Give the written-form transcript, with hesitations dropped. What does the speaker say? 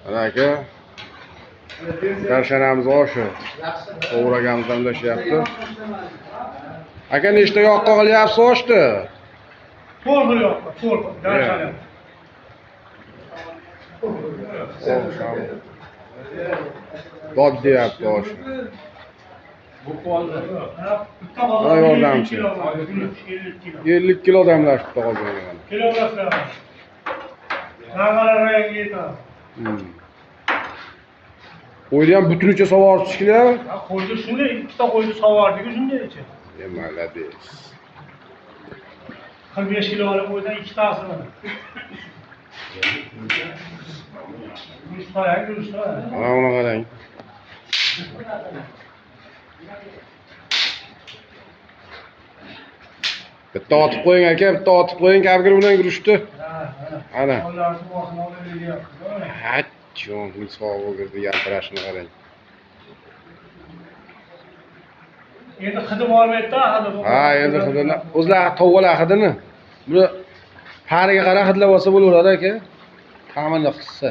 Mana aka, Darshanamiz oshi. Qovur akamiz damlashyapti. Aka, nechta yoqqa qilyapsiz oshni? To'rt xil yoqqa, to'rt xil. Darshana. Osh ham. Dod deyapti oshi. Bitta qozon Ha, yordamchi. 50 kilo. 50 kilo damlashibdi qozonga mana. Kilogramm. Nang'ara rangga yetadi. Qo'yni ham butunicha sovorib shekilli. Ha, qo'yni shunday, ikkita qo'yni sovordik shunday ichi. E, молодец. 45 kilo olib qo'ydan ikkitasi mana. Guruch qarang, guruch qarang. Mana buni qarang. Bitta otib qo'ying aka, bitta otib qo'ying kavgir bilan guruchni. Ha, ha. Ana. Ularni boshini olib beryapti. Hachon sovug'irdi yaltirashini qarang. Endi hidi bormaydi-da, hidi. Ha, endi hidini o'zlari tovuqlar hidini. Buni pariga qarab hidlab olsa bo'laveradi aka. Ta'mini qissa.